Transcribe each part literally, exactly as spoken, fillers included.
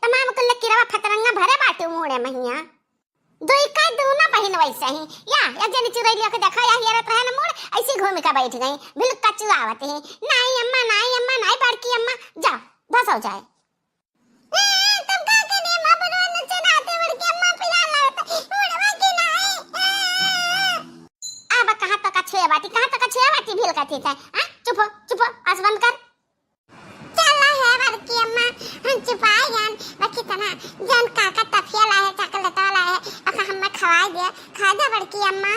तमाम कुल किरवा फतरंगा भरे बाटे मुड़े महिया। दुई का दूनो बहिन वैसे ही। या, या जनी चुरैलिया के देखा, या हियरत रहे न मुड़, ऐसी घूम के बैठ गई। भिलुक कचुआवत ही। नाई अम्मा, नाई अम्मा, नाई बड़की अम्मा, जा, धसो जाए। ए, तुम का करी अम्मा, बनवा न चढ़ाते बड़की अम्मा पिला लावत, मुड़वा की नाई। ए। अब कहाँ तो कछुए बाटी, कहाँ तो कछुए बाटी भिलकत ही है। हाँ, चुप हो, चुप हो, आस बंद कर। चला है बड़की अम्मा, हम छुपाई जान, बाकी तना जौन काका टफिया लाए है, चॉकलेट वाला है, ओका हमें खवाई दे, खा जा बड़की अम्मा।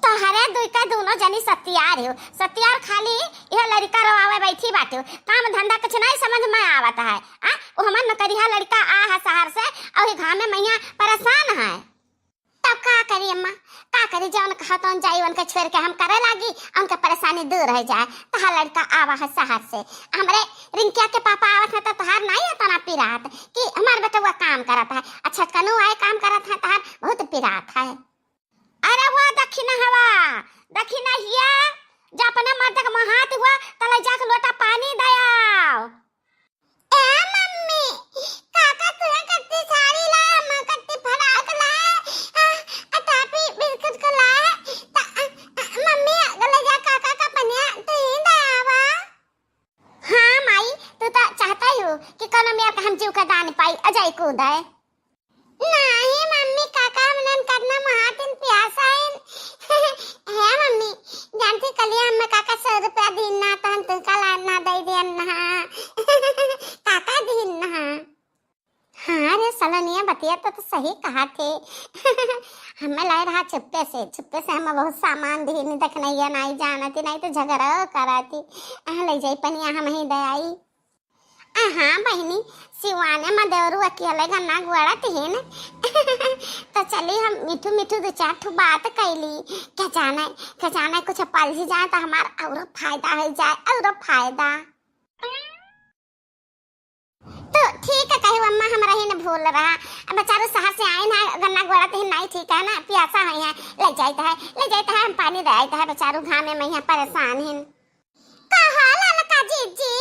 तोहरे दुई का दूनो जनी सतियार हो, सतियार खाली यह लड़का रोआवे बैठी बाटे हो, काम धंधा कुछ नहीं समझ में आवत है। आ, वो हमार नौकरिया लड़का आ है शहर से, और ये घामे में यहाँ परेशान है। तब का करी अम्मा, का करी, जौन कहा तौन जाई, उनके छोड़ के हम करे लागी, उनके परेशानी दूर हो जाए। तहार लड़का आवा है शहर से, हमरे रिंकिया के पापा आवत है तो तहार नहीं है तना पिरात कि हमार बेटवा काम करत है, अच्छा कनु आए काम करत है, तहार बहुत पिरात है। अरे वो दखिना हवा, दखिना हिया, जा अपने मर्द के मुँह हाथ हुआ, तले जाके लोटा पानी दयाओ। ए मम्मी, काका तुहे कत्ती साड़ी लाए, अम्मा कत्ती फराक लाए, आ, आ टाफी बिस्कुट को लाए, त, आ, आ, मम्मी अगले जा काका का पनिया तू ही दयावा। हाँ माई, तू तो चाहता ही हो कि कोनो मेर का हम जीव का दान पाई, अजय कूदे। नाही मम्मी, काका हमनन करना महातिन प्यासा आइन। हे मम्मी, जानती कलिया हमें काका सौ रुपया दीन ना, तो हम तुमका लान ना दे दियन ना। काका दीन ना। हाँ रे सलोनिया, बतिया तो, तो सही कहा थे। हमें लाए रहा छुप्पे से, छुप्पे से हमें बहुत सामान दीन, देखनैया नहीं जानती, नहीं तो झगड़ा कराती। आ, ले जाई पनिया हम ही दे आई। अहाँ बहिनी, सिवाने में देवरू अकेले गन्ना गोड़त हिन। तो चली हम मिठू मिठू दो चार ठो बात कैली। क्या जाने, क्या जाने कुछ पलझी जाए तो हमार औरो फायदा हो जाए, औरो फायदा। तो ठीक है, कही अम्मा, हम रही न भूल रहा। अब बेचारू शहर से आए ना, गन्ना गोड़त हिन, नहीं ठीक है ना, प्यासा है, ले जाइत है, ले जाइत है, हम पानी दे आइत है, बेचारू घामे में यहाँ परेशान हिन। कहा ललका जीजी?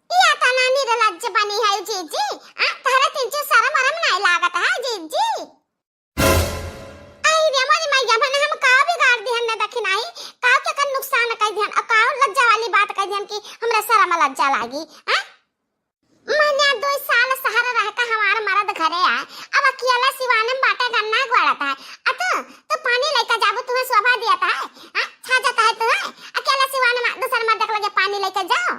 या तना निर्लज्ज बनी है जीजी, आ, तहरे तिनचू शरम अरम नाई लागत है जीजी। आई रे मोरी मैया, मने हम का बिगाड़ दिहन न दखिनाही, का के कर नुकसान कर दिहन, और का लज्जा वाली बात कर दिहन कि हमरा शरम लज्जा लागी, आ? मने दो साल शहर रह के हमार मरद घरे आए, अब अकेला सिवाने में बाटे गन्ना गोड़त है, आ तू, तू पानी लेके जाबू, तुम्हें शोभा दियत है, आ? छा जाता है तू, आ? अकेला सिवाने में दूसर मर्द के लगे पानी लेके जाओ।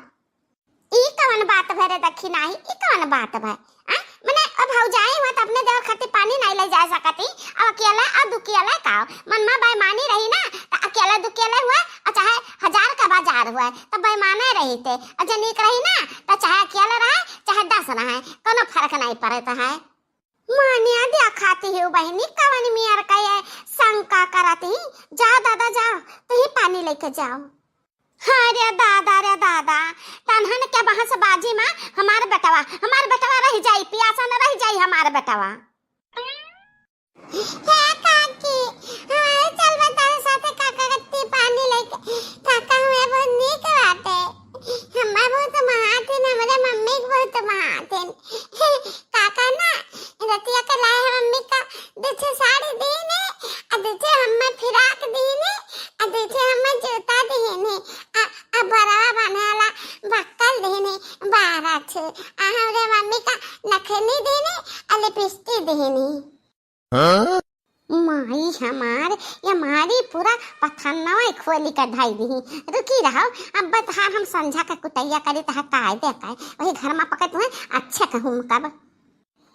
ई कवन बात भय रे दखिनाही, ई कवन बात भय? आ? मने अब भौजाई हुआ त अपने देवर खातिर पानी नहीं ले जा सकती, अब अकेले और दुकेले का? मन में बेईमानी रही ना, त अकेले दुकेले हुआ, और चाहे हजार का बाजार हुआ, त बेईमाने रही थे। और जे नीक रही ना, त चाहे अकेले रहे, चाहे दस रहे, कोनो फर्क नहीं पड़ता है। मानिया दिया खाती हूँ बहिनी, कवन मियर का ये शंका करत ही? जाओ दादा जाओ, तू ही पानी लेके जाओ। हाँ रे दादा, रे दादा, तनहन के बहस बाजी में हमार बेटवा, हमार बेटवा रह जाई, पियासा न रह जाई हमार बेटवा। हे काकी, हमारे चल बताओ साथे काका कत्ती पानी लेके, काका हमें बहुत नीक बाटे। हमार बहुत महातिन, हमरे मम्मी के बहुत महातिन। काका ना, रतिया के लाए हैं मम्मी का, दीछे साड़ी दीने, आ दीछे हमें फिराक दीने, आ दीछे हमें जूता दीने, आ, आ बरवा बने वाला बक्कल दीने, बारह छे, आ हमरे मम्मी का नखनी दीने, आ लिपस्टिक दीने। हाँ? माई हमार, ये मारी पूरा पथन्नवा खोली के ढाई दीही। रुकी रहो, अब तहार हम संझा के कुटैया करी, तहार काय दे काय। वही घर में पकड़ तुम्हें अच्छे कहूँ कब।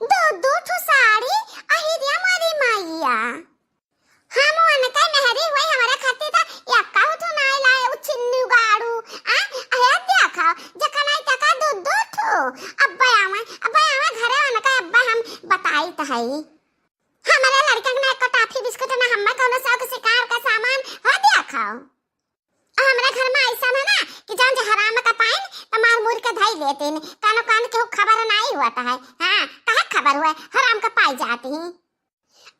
दो, दो ठो साड़ी, अहिरिया मारी माइया। हम उनका मेहरी हुई, हमारे खातिर तो यक्का ठो नाई लाए, उ छिन्नू गाड़ू। आ, अहे देखो, जका नाई तका दो, दो ठो। अब्बे आवे, अब्बे आवे घरे उनका, अब्बे हम बताई तो है। हमरे लड़कन में एको टाफी बिस्कुट ना, हम्मे कौनो शौक सिंगार का सामान हो दिया खाओ। आ हमरे घर में ऐसा है ना कि जौन जे हराम का पाइन तो मार मुर के धई लेतिन, कानो कान के खबर नहीं हुआ है। हाँ, कहे खबर हुआ, हराम का पाई जाती।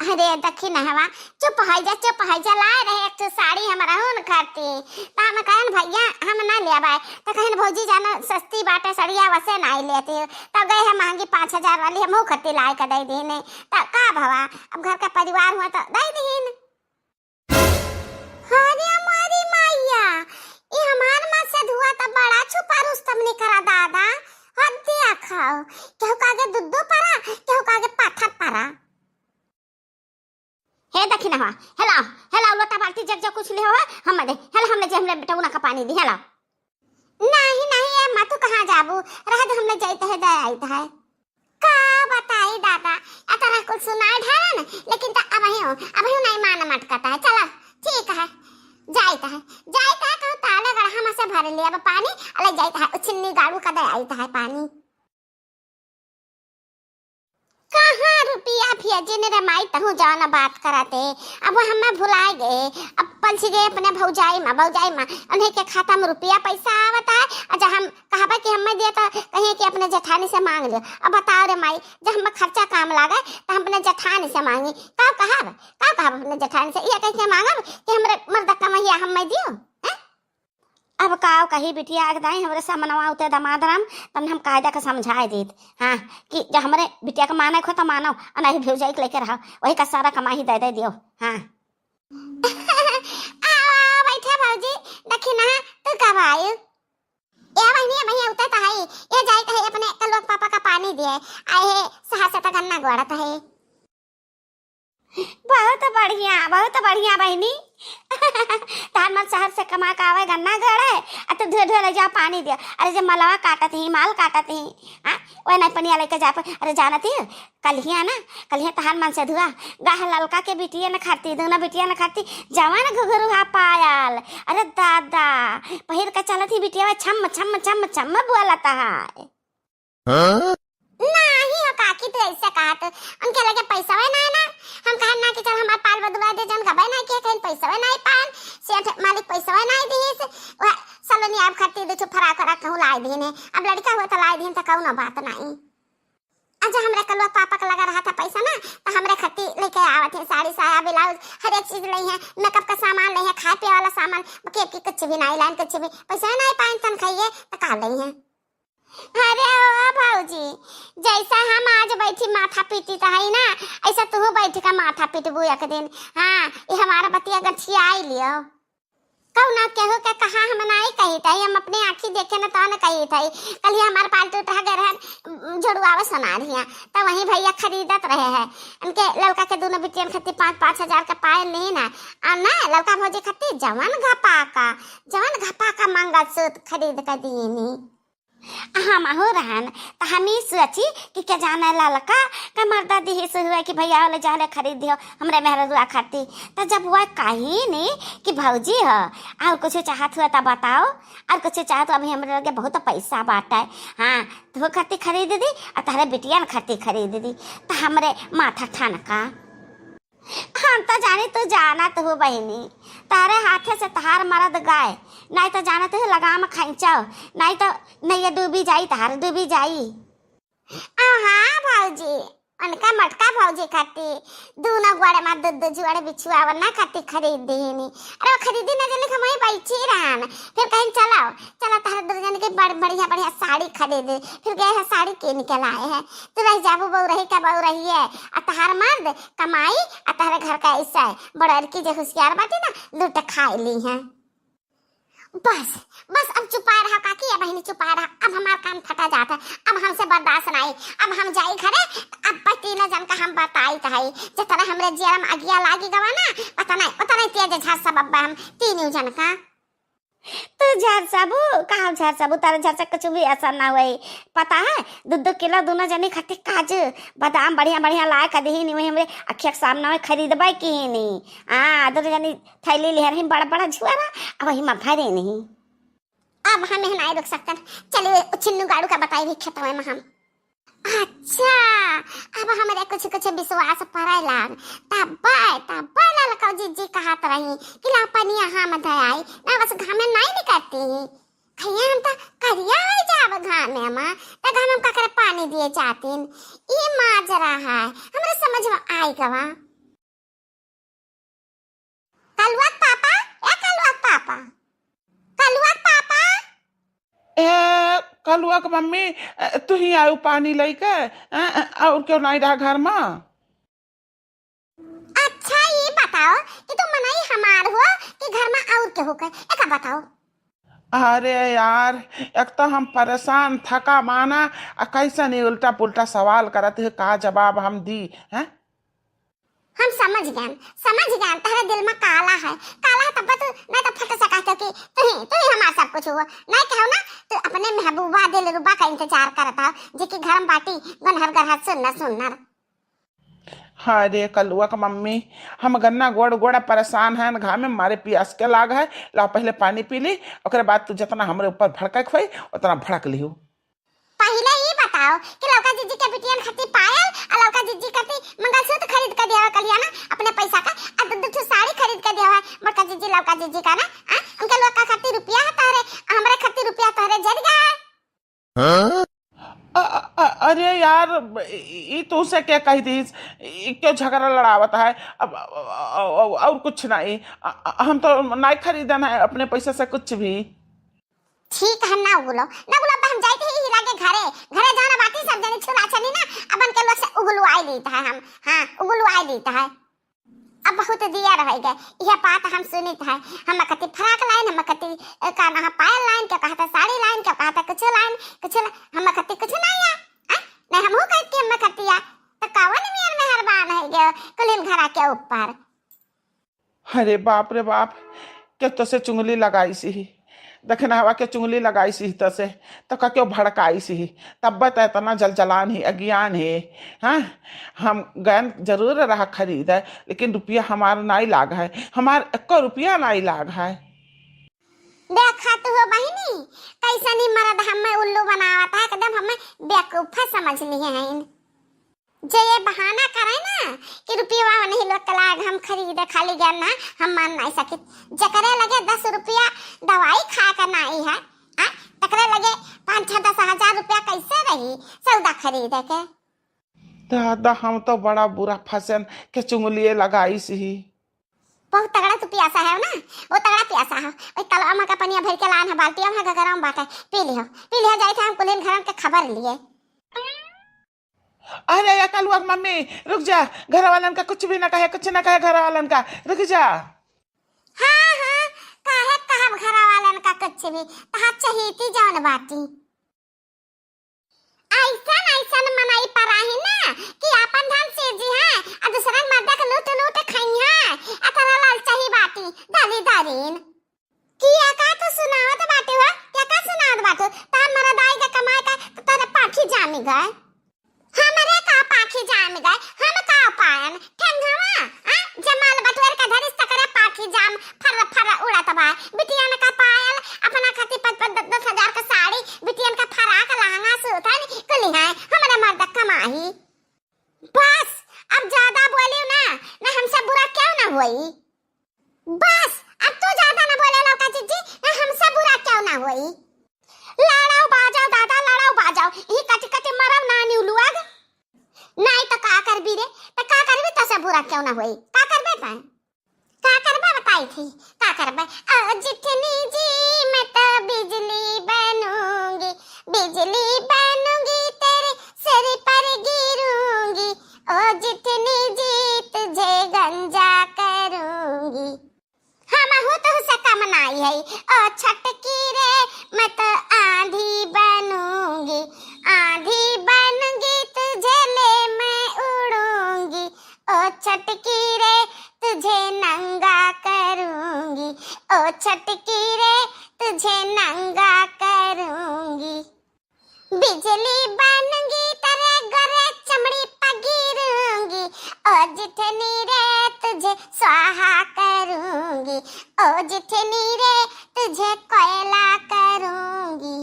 अरे दखिनहवा, चुप होइ जा, चुप होइ जा, लाए रहे एक ठो साड़ी हमरहून खरती। त हम कहन, "भइया, हम ना लेबै।" त कहन, "भौजी जाना सस्ती बाटे सड़िया, वसे नाई लेती।" तब गए हम महंगी पाँच हजार वाली, हमहू खरती लाए के दे दीने। त का भवा, अब घर का परिवार हुआ त दे दीन। अरे मोरी माइया, ई हमार मनसेधुआ त बड़ा छुपा रुस्तम निकरा दादा। हद दिया खाओ, केहू का आगे दुद्दू परा, केहू का आगे पाथर परा। हे दखिनहवा, हेला, हेला, लोटा बाल्टी जग जग कुछ ले हो, हम दे, हेला, हमने जे हमने बेटौना का पानी दी, हेला। नहीं, नहीं, ए अम्मा, तू कहाँ जाबू? रह दे, हमने जाइत है, दे आइत है। का बताई दादा, ए तरह कुछ सुनाए ढारन, लेकिन त अबहियो, अबहियो नहीं मान मटकत है। चला, ठीक है, जाइत है, जाइत है, कहूँ ताले गढ़ा में से भर लिया अब पानी, अले जाइत है, उछिन्नी गाड़ू का दे आइत है पानी। कहाँ रुपया भेजिन रे माई, तहूँ जौन बात करत है। अब हमें भुलाए गए, अब पलसी गए अपने भौजाई मा, भौजाई मा, उन्हीं के खाता में रुपया पैसा आवत है, और जब हम कहबे कि हमें दिया तो कहिए कि अपने जेठानी से मांग लियो। अब बताओ रे माई, जब हमें खर्चा काम लागे तो हम अपने जेठानी से मांगी, का कहब, का कहब अपने जेठानी से? ये कह के मांगब कि हमरे मर्द कमैया हमें दियो, हैं? अब का कही बिटिया, एक दाई हमरे सामनवा उते दमाद राम, तन हम कायदा के समझाए देत। हाँ, कि जब हमरे बिटिया के माने खो त मानो, और नहीं भौजाई के लेके रहो, वही का सारा कमाई दे दे दियो। हाँ। आओ, आओ, बैठे भौजी, दखिनहा, तू कब आयु? ए बहिनी, ए भैया, उते त हई, ए जाई कहे अपने कलुआ के पापा का पानी दिए, आए है शहर से त गन्ना गोड़त है। बहुत बढ़िया, बहुत बढ़िया बहिनी। तहार मन शहर से कमा के आवे, गन्ना गड़े, आ तू ढेर ढेर ले जाओ, पानी दिया। अरे, जे मलवा काटत ही, माल काटत ही, हाँ, वह नहीं पनिया लेके जा प-, अरे, जानत ही, कलिया ना, कलिया तहार मनसेधुआ, गाह ललका के बिटिया न खरती, दोनों बिटिया न खरती, जवान घुघरुहा पायल। अरे दादा, पहिर के चलत ही बिटिया, छम, छम, छम, छम बोलत है। हाँ? नाही हो काकी, तू ऐसे कहत, उनके लगे पैसवे नाही ना। हम कहन ना कि चल हमार पाल बदुआ दे, जन गबे नाही किए, कहीं पैसवे नाही पान, सेठ मालिक पैसवे नाही दिहिस। वह सलोनी अब खरती दे छो फराक फराक कहूँ लाए दीन है, अब लड़का हुआ तो लाए दीन तो कौनो बात नाही। अच्छा, हमरे कलुआ पापा के लगा रहा था पैसा ना, तो हमरे खरती लेके आवत है, साड़ी साया ब्लाउज हर एक चीज लई है, मेकअप का सामान लई है, खाए पिए वाला सामान, बाकी अब की कुछ भी नाही लाइन, कुछ भी पैसा नाही पाइन तन खाइए तो का लई है। अरे ओ भौजी, जैसा हम आज बैठी माथा पीटी त हई ना, ऐसा तू बैठ के माथा पीटबू एक दिन। हाँ, ये हमारा बतिया गठियाई लियो। कहू ना केहू के कहा हम नाई कही थई, हम अपने आँखी देखे न तौन कही थई। कल ही हमार पालतू टह गए रहन, उम, झुड़ुआवे सोनार हिया, त वहीं भैया खरीदत रहे हैं। उनके ललका के दोनों बिटियन खातिर पाँच, पाँच हजार का पायल ली ना, आ ना ललका भौजी खातिर जवन घपा का, जवन घपा का मंगलसूत्र खरीद के दीनी। हमहू रहन, त हम ई सोची कि के जाने ललका का मर्दा दिहिस हुए कि भैया होले जाले खरीद दियो हमरे मेहररुआ खाती। त जब वह कही नी कि भौजी हो, और कुछ चाहत हुआ त बताओ, और कुछ चाहत हुआ, अभी हमरे लगे बहुत पैसा बाटे, हाँ, तो खाती खरीद दी, और तहरे बिटियन खाती खरीद दी, त हमरे माथा ठनका। हम त जानी तू जानत हो बहिनी, तारे हाथे से तहार मरद गाय, नाई त जानत हो लगाम खैंचो, नाई त नैया डूबी जाई, तहार डूबी जाई। आहा भौजी, उनका मटका भौजी खाती दूनो गोड़े मा दू दू जुआड़े बिछुआवन ना खाती खरीद दीनी। अरे वो खरीदी ना जल्दी, हम वहीं बैठी रहन, फिर कहीं चलो, चलो तहार दू जन के बड़ बढ़िया बढ़िया साड़ी खरीदे, फिर गए हैं साड़ी किन के लाए हैं। तू रह जाबू बउरही का बउरही है, आ तहार मर्द कमाई, आ तहरे घर का ऐसा है, बड़रकी जे होशियार बाटी ना, लूट खाए ली हैं। बस, बस अब चुपाए रहा काकी, अब बहिनी चुपाए रहा, अब हमार कान फटा जात है, अब हमसे बर्दाश्त नाई, अब हम जाई घरे, अब तीनों जन का हम बताई त हई, जितना हमरे जियरा में अगिया लागी गवा ना, उतना, उतना तेज झार सब अब हम तीनों जन का। तू झरसबू, का हम झरसबू? तारे झरसा कुछ भी असर ना होई। पता है, दू दू किलो दोनों जनी खातिर काजू, बादाम बढ़िया बढ़िया लाए के दीनी, वही हमरे अखिया के सामने में खरीदबे कीनी। हाँ, दोनों जनी थैली लिहे रही, बड़ा बड़ा झुआरा, अब वही में भरे नहीं। अब हम यहाँ नहीं रुक सकते, चलिए छिन्नू गाड़ू का बताई भी खेतवे में हम। अच्छा, अब हमरे कुछ कुछ विश्वास पड़े लाग। तब्बे, तब्बे ललका जिज्जी कहत रही कि ला पनिया हम धयाई, ना बस घामे नहीं निकलती। खैया हम त करिया हो जाब घामे मा, त घामे में ककरे पानी दिए जातीन। ई माजरा है, हमरे समझ में आई गवा। कलुआ के पापा, ए कलुआ के पापा, कलुआ के पापा। ए, कलुआ के मम्मी, ए, तू ही आयु पानी लइके, ए, ए, और केहू नाई रहा घर मा? अच्छा, ई बताओ कि तू मनई हमार हो कि घर मा और केहू के, एका बताओ। अरे यार, एक तो हम परेशान, थका माना, आ कैसन ई उल्टा पुल्टा सवाल करत है, का जवाब हम दी, हैं? हम समझ गए, समझ गए, तहरे दिल मा काला है, काला है तब तू, नहीं तो फट से कहते कि तू ही, तू ही हमार सब कुछ हो, नहीं कहो ना, तू अपने महबूबा दिलरुबा का इंतजार करत हो, जे कि घर मा बाटी, गनहर गरहर सुन्नर सुन्नर। हाँ रे कलुआ के मम्मी, हम गन्ना गोड़ गोड़ परेशान हैं, घामे मारे पियास के लाग है। ला पहले पानी पी ली, ओकरे बाद तू जितना हमरे ऊपर भड़के के होई, उतना भड़क लिहू। पहले ई बताओ कि लौका जीजी के बिटियन खातिर पायल और लौका जीजी खातिर मंगलसूत्र खरीद के दिया कलिया ना अपने पैसा का, और दो, दो ठो साड़ी खरीद के दिया है बड़का जीजी लौका जीजी का ना, आ? उनके लोग का खातिर रुपया है तोहरे, हमरे खातिर रुपया तोहरे जर गया है। अ-, अ-, अ-, अरे यार, ई, ई तू से क्या कही थी? ई क्यों झगड़ा लड़ावत है? अब, अ-, अ-, अ-, और कुछ नहीं। अ-, अ-, हम तो नहीं खरीदन है अपने पैसे से कुछ भी। ठीक है, ना उगलो, ना उगलो, अब हम जाइत ही हीरा के घरे, घरे जाना बाकी सब जने छुला छनी ना, अब उनके लोग से उगलुआई लीत है हम, हाँ, उगलुआई लीत है। अब बहुत दिया रह गए, यह बात हम सुनित है। हम कति फ्राक लाइन, हम कति, ए, का नाम, पायल लाइन, क्या कहता, साड़ी लाइन, क्या कहता, कुछ लाइन, कुछ ला-, हम कति कुछ नहीं है, हैं? नहीं, हम हूँ कहती, हम कति है, तो कवन मेर मेहरबान है गए कुलिन घरा के ऊपर। अरे बाप रे बाप, के तोसे चुंगली लगाइस ही, देखना हवा के चुंगली लगाइस ही तोसे, तो का क्यों भड़काइस ही, तब त इतना जलजलान ही, अज्ञान ही। हाँ, हम गैन जरूर रहा खरीद है, लेकिन रुपया हमार नाई लाग है, हमार एको रुपया नाई लाग है। देखा तू हो बहिनी, कैसनी मर्द हमें उल्लू बनावत है, एकदम हमें बेवकूफा समझ लिए हैं। जे ये बहाना करे ना कि रुपया नहीं लोग के लाग हम खरीदे खाली गैन ना, हम मान नहीं सकित। जकरे लगे दस रुपया दवाई खाए का नाई है, आ, तकरे लगे पाँच छः दस हजार रुपया कैसे रही सौदा खरीदे के? दादा, हम तो बड़ा बुरा फंसन के चुंगलिए लगाइस ही। बहुत तगड़ा तू पियासा है ना, वो तगड़ा पियासा है। वही कलवा मा का पनिया भर के लान है, बाल्टिया मा गगरम बाटे, पी लिहो, पी लिहो, जाइत है हम कुलिन घरन के खबर लिए। अरे या कलुआ के मम्मी, रुक जा, घर वालन का कुछ भी ना कहे, कुछ ना कहे घर वालन का, रुक जा। हाँ, हाँ, काहे कहब घर वालन का कुछ भी, तहार चहीती जौन बाटी। ऐसन, ऐसन मनई पराही ना कि आपन धन सीजी है, आ दूसरा के मर्दा के लूट, लूट खाई है, अतना लालचाही बाटी, दाली दारीन। किया का तू सुनावत बाटे हो? क्या का सुनावत बाटे? तार मरद आई के कमाए का, तो तारे पाखी जामी गए। हमरे का पाखी जाम गए, हम का पायन? ठेंगवा, आ? जमाल बटुअर का धरिस तकरे पाखी जाम फर फर उड़त बा। बिटियन का पायल, अपना खातिर पाँच पाँच दस दस हजार का साड़ी, बिटियन का फराक लहंगा सूट है, कुली है, हमरे मर्द कमाही। बस, अब ज्यादा बोलियो ना, ना हमसे बुरा क्यों ना होई। बस, अब तू ज्यादा ना बोले लौका जीजी, ना हमसे बुरा क्यों ना होई। लड़ाओ बाजाओ दादा, लड़ाओ बाजाओ, यही कटी कटी मरब ना न्यू लुआग। नहीं तो का करबी रे, तो का करबी तो से बुरा क्यों ना होई, का करबे तैं? का करबे बताई थी, का करबे? ओ जिठनी जी, मैं तो बिजली बनूंगी, बिजली बनूंगी, तेरे सिर पर गिरूंगी। ओ जिठनी जी, तुझे गंजा करूंगी। हम हूँ तो से कम नाई है। ओ छटकी रे, मैं तो आंधी बनूंगी, आंधी बनूंगी, तुझे ले मैं उड़ूंगी। ओ छटकी रे, तुझे नंगा करूंगी। ओ छटकी रे, तुझे नंगा करूंगी। बिजली बनूंगी, तेरे गोरे चमड़ी पे गिरूंगी। ओ जिठनी रे, तुझे स्वाहा करूंगी। ओ जिठनी रे, तुझे कोयला करूंगी।